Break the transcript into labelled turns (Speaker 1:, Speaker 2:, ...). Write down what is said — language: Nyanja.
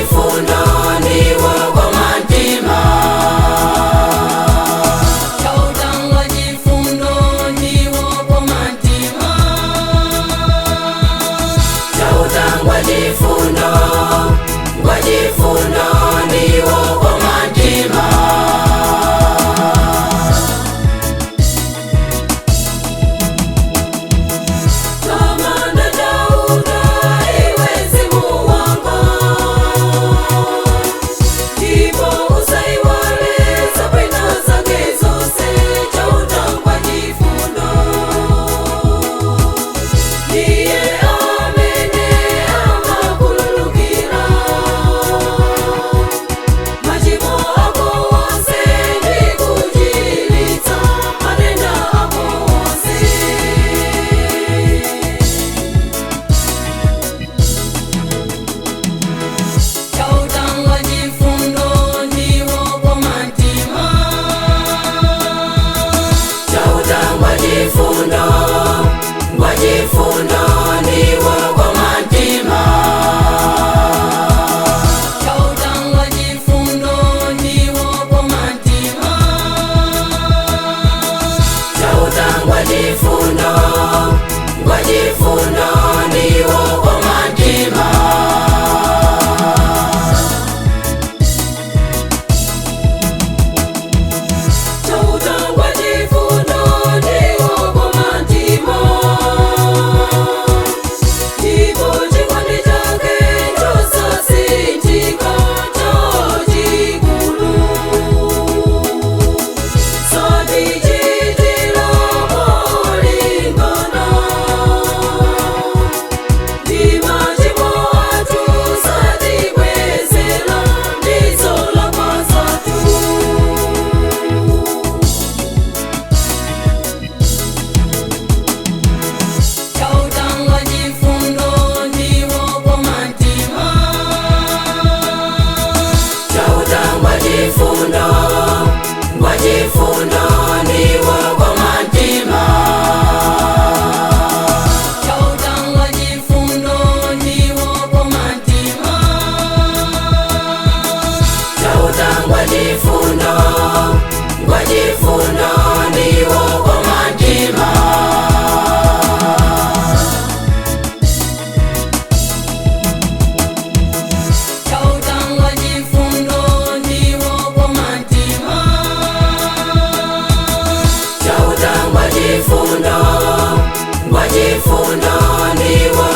Speaker 1: Ngwachifundo ndiwo koma mtima.
Speaker 2: Chauta ngwachifundo ndiwo koma mtima.
Speaker 1: Chauta ngwachifundo, ngwachifundo ndiwo koma mtima.
Speaker 2: Tamanda Chauta iwe mzimu wanga, ndipo usaiwale zabwino zake zonse. Chauta ngwachifundo ndiye amene amakhululukira machimo ako onse ndi kuchiritsa matenda ako onse. Chauta ngwachifundo ndiwo koma mtima.
Speaker 1: Chauta ngwachifundo, ngwachifundo ndiwo koma mtima.
Speaker 2: Chauta ngwachifundo ndiwo koma mtima.
Speaker 1: Chauta ngwachifundo, ngwachifundo ndiwo koma mtima.
Speaker 2: Chauta ngwachifundo ndiwo koma mtima, ndipo chikondi chake chosasinthika chachikulu. Satichitira molingana ndi machimo athu, satibwezera ndi zolakwa zathu. Chauta ngwachifundo ndiwo koma mtima.
Speaker 1: Chauta ngwachifundo, ngwachifundo ndiwo koma mtima.
Speaker 2: Chauta ngwachifundo ndiwo koma mtima.
Speaker 1: Chauta ngwachifundo, ngwachifundo ndiwo koma mtima.
Speaker 2: Chauta ngwachifundo ndiwo koma mtima.
Speaker 1: Chauta ngwachifundo, ngwachifundo ndiwo